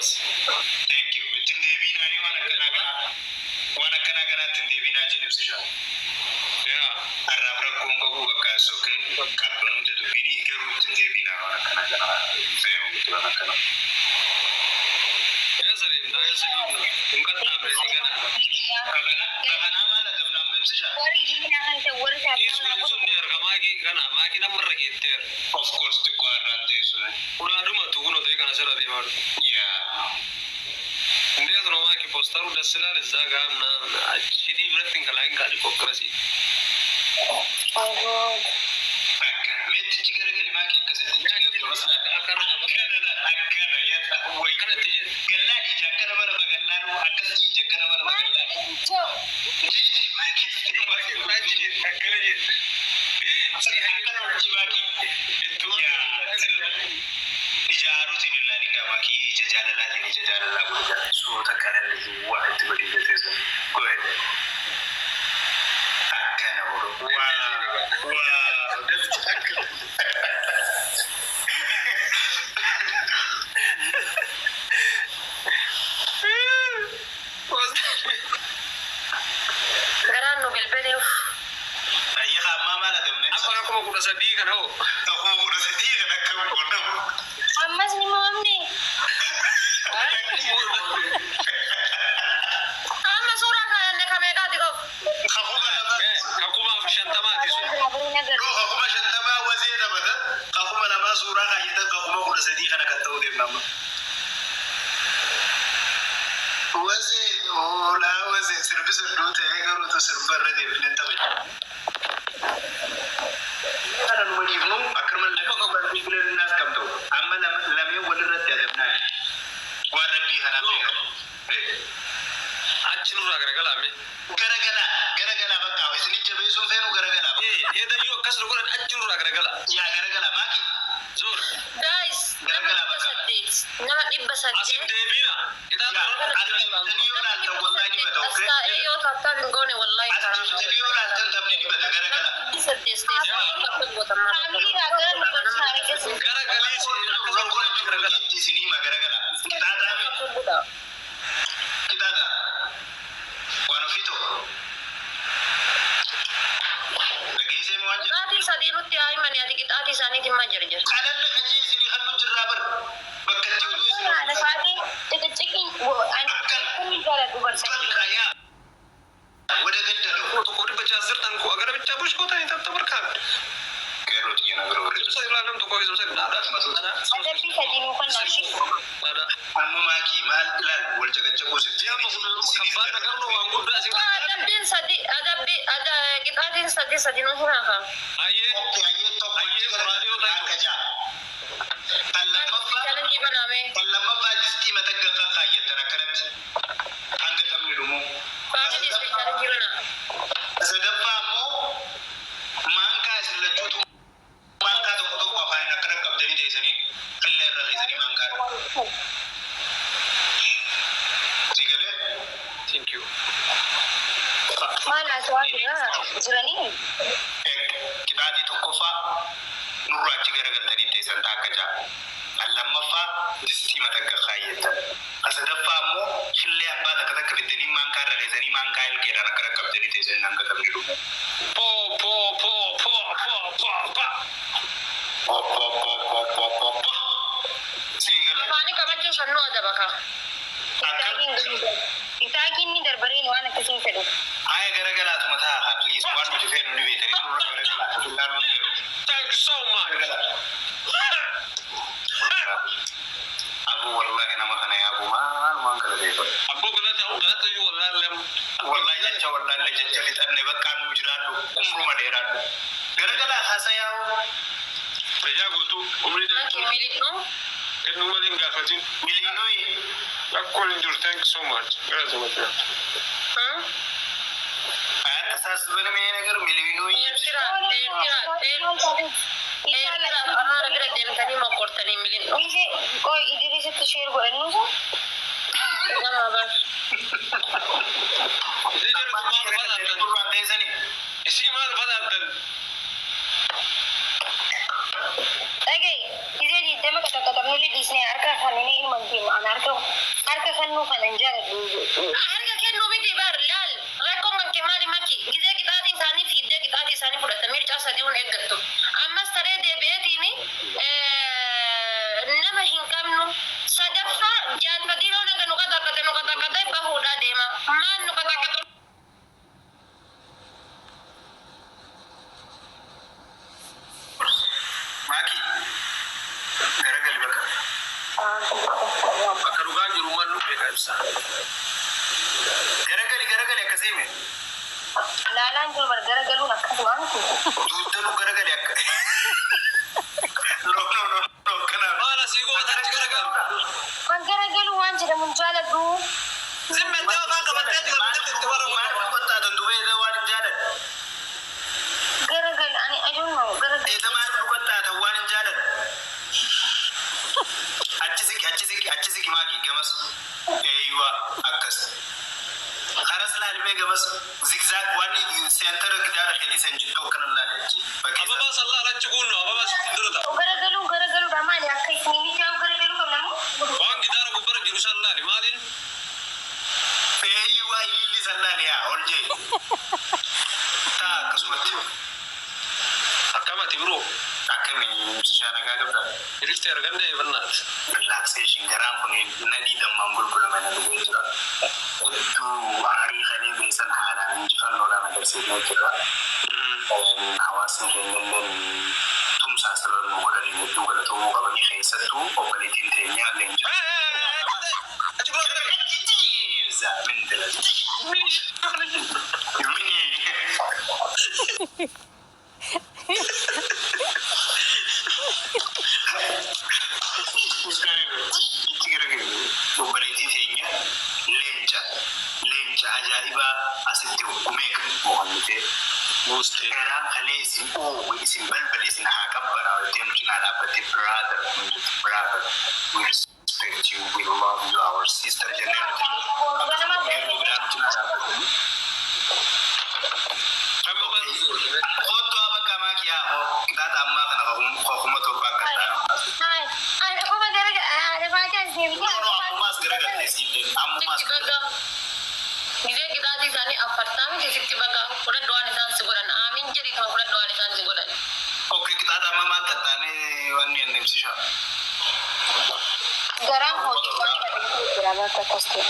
Gobas. Thank you. Ittiin deebiinaa waan akkanaa kanaa. Waan akkanaa kanaatti hin deebiinaa jin ibsisha. Yaa. Har'aaf rakkoon qabu bakka sokee qabbanuuti dubbiin garuu ittiin deebiinaa waan akkanaa kanaa fe'u miti waan akkanaa. Eessa deemta? Eessa deemta? Hin qaxxaamne si gana. Kakanaa maal adabna amma ibsisha? Warri diinaa kan ta'e warri Dhiisuu sun ni arga maakii kana maakii namarra keetteera. Of course, xiqqoo har'aan teessu. Unaadhumatu kunoo ta'e kana asirra deemaa jiru. Yaa. እንዴት ነው ማኪ ፖስተሩ ደስ ይላል። እዛ ጋር ምናምን አችዲ ብረት እንከላይን ቃል ቆቅረሲ Akkana. Meettichi garagali maakii akkasitti akkana akkana yaa wayi. akkanatti jedhe. Gallaan ija akkana bara bagallaan akkas ija akkana bara bagallaan. Jiji maakii Akkana jedhe. akkana hojii maakii. Yaa ija haaruutiin ilaalin gaa maakii ija jaalalaatiin ija jaalalaa godhu suuta kanallee waa itti godhii teessu. Go ahead. Akkana godhu. Waa waa. Akkana. Garaan nu bilbileef. Ayyaqa ammaa maal adamne? Amma 13,000 kana hoo. 13,000 kan akka godhamu. Ammas ni mo'amne. Amma suuraa kaayanne kameeqaati qof? 2000. 50,000ti sun. Yoo 50,000 wazee taphatan, 2000 suuraa kaayyatan, 13,000 kana kan ta'uu deemna amma. Wazee oolaa wazee sirbi sirbuu ta'ee garuu sirba irra deebinee taphachuu. Kana numa dhiifnu akkanuma lafa bilbilannaas kam ta'u amma lameen walirratti adamnaa waan rabbii kanaaf beekamu. Achi nurraa garagalaame. Garagalaa garagalaa bakka isin jabeessuun feenu garagalaa. Eedayyuu akkas nu godhan achi nurraa garagala. Yaa garagalaa maaki. Zoor. Guys, nama 800. Nama dhibba Asin saddeet. deebiina. Yaa as yoo laaltan wallahi ni bata As okay. taa'ee yoo tattaaf hin goone wallahi As deemtanii yoo laaltan taphni ni bata garagala. 800 ta'e akka gootan maal. Faamiliidhaa gara nu barsiisaa keessa. Garagalii Rakkoon jiru isinii ma garagala. Qixaaxaa mi? Qixaaxaa. Waan ofii ta'u. Dhageessee mi waan jedhu? Qixaatii sadii nutti haa himani ati qixaatii isaaniitiin maa jarjar. Qalalli kajee isinii kan nu jirraa bar. Bakka itti oduu isin. Faatii xixiqqii ani jaaladhu barsiisaa. Bakka yaa. ወደ ገደለው tokko dhibba jaasirtan ku agara ብቻ bush kota hin tapta barkaan. Qeerroo xiyya nagara warri. Ibsa nam tokko ibsa dhaadha. Adabbii sadii nuu kan naafsi. Dhaadha. Amma maakii maal ilaal wal caqacaquu Ji'a kabbaa ነገር ነው waan guddaa isin Adabbiin sadii adabbii qixaatiin sadii sadii nu himaa kaa. Ayyee. Ayyee tokko Ayyee raadiyoo ta'itu. akka ja'a. Kan lammaffaa Challenge baname. kan lammaffaa distii mataggaffaa kaayyattan akkanatti hanga taphni dhumu. Family challenge bana. Sadaffaa ammoo maankaa isin lachuutu maankaa tokko tokko afaaniin akkana qabdanii teessanii qillee irra keessanii maankaa. Si galee? Thank you. Maal haasawaa jira jiranii? Qixaatii tokkoffaa nurraa achi garagaltanii teessan taakka ja'a. Kan lammaffaa distii matagga kaayyattan. Kan sadaffaa ammoo shillee abbaa takka takka fiddanii maankaa irra keessanii maankaa ilkeedhaan akkana qabdanii teessanii hanga taphni dhumu. Po po po po po po po. Po po po po po po po. Si galee? Afaanii qabachuu sannuu adaba kaa. Akka Itaakiin ni darbareen waan akkasiin fedhu. Aya garagalaatuma ta'a please, waan nuti feenu ni beekanii nurra garagalaa. Illaan nuti feenu. Thank you so much. Garagalaa. Abu wallahi nama kana yaabu maal waan galateeffadhu. Abboo galata galata iyyuu wallahi lem. Wallahi jecha wallahi jecha fixanne bakka nu jiraadhu umruma dheeraadhu. Garagalaa haasayaa. Fayyaa guutuu umrii Maakii miliqnu. kennuu malee hin gaafatin. Miliinui. Rakkoon hin jiru. Thank you so much. Galata. አያተሳስብንም ይሄ ነገር ሚሊዮኑ። Eertiraa Eertiraa Eertiraa Amaara bira deemtanii mokortanii miliqnu. Qoy Idrisitti share godhannuusa. Nama bar. Isii jedhu maal fadaattan? Isii maal fadaattan? Dhaga'i gisee 20 qaxaqaxamnullee. Ijoollee dhiisnee harka kanneen ilma deema. Ana harka kennuu kana hin jaaladhu. Harka kennuu miti bar laal, rakkoon kan kee maali maki? Gizee qixaatii isaanii fiiddee qixaatii isaanii fudhatta, mircaa sadiiwwan eeggattu. Ammas taree deebi'eetiin nama hin qabnu. Sadaffaa jaalfatiinoo naga nu qaxaqate, nu qaxaqate bahuudhaa deema. Maal nu qaxaqatu? Maaki, garagali bakka. Bakka dhugaan jiru maal nu beeka ibsa. Garagali, garagali akkasii hime. Laalaan jiru bar, garagaluun akkasuma miti. Duuddanuu garagali akka. No, no, no, no, kanaaf. Maal asii goota achi garagalu? Kan garagaluu waan jedhamu hin jaaladhu. Zimmettee afaan qabattee achi garagalte itti bara. Maal dhugattaatan dubee waan hin jaaladhu? Garagal ani, I don't know, garagal. Eeda maal dhugattaatan waan hin jaaladhu? Achi siqi, achi siqi, achi siqi maaki, gamas. Eeywa, akkas. Karas laalimee gamas zigzag waan center gidaara keessa hin jirtu akkana laale achi. Bakka Ababaa sallaa achi kuunnu ababaa dura ta'a. Garagaluun garagaluudha, maali akka isin mijaa'u garagaluu qabna moo? Waan gidaara gubbara jiru sallaali maaliin? Eeywa, ililli sallaali yaa ol jee. Taa akkasumatti. Akkamati biroo? Akkami, ibsishaa, nagaa qabdaa? Hirifti arganne bannaati. Relaxation, garaan kun nadii dammaan bulbulame na dhugee jira. Hedduu aarii kalee beesan haalaan injifannoodhaan agarsiifnee jirra. Hawaasni keenya illee tumsaa sirra nu godhanii hedduu galatoomuu qabanii, keessattuu obboleettiin teenya leenca. Achi bira garagalu. Min dala. Min. Obboleettii teenya leenca, leenca ajaa'ibaa asitti gumeeka mo'annitee Buustee. Garaan kalee isin oowwe, isin balbale, isin haa qabbanaa jettee nu cinaa dhaabbattee, "Brother, brother, we respect you, we love you, our sister," jennee nuti yeroo biraa nu cinaa dhaabbatte. Amma maal gooti? Kottu bakka maakiyaa hoo qixaaxa ammaa kana 7,000 akka ta'an. Hai, ani qofa gara haadha faataa as deebitee. No, no, ammumaas garagalte siillee ammumaas. Sitti baga. Gizee qixaatii isaanii affartaa miti, sitti baga. Fudhadhu waan isaan si godhan. Aamin jedhi tuma, fudhadhu waan isaan si godhan. Okay, qixaaxa amma maal tattaanee waan inni ibsishaa? Garaan hojii waan jira bakka akkas ta'e.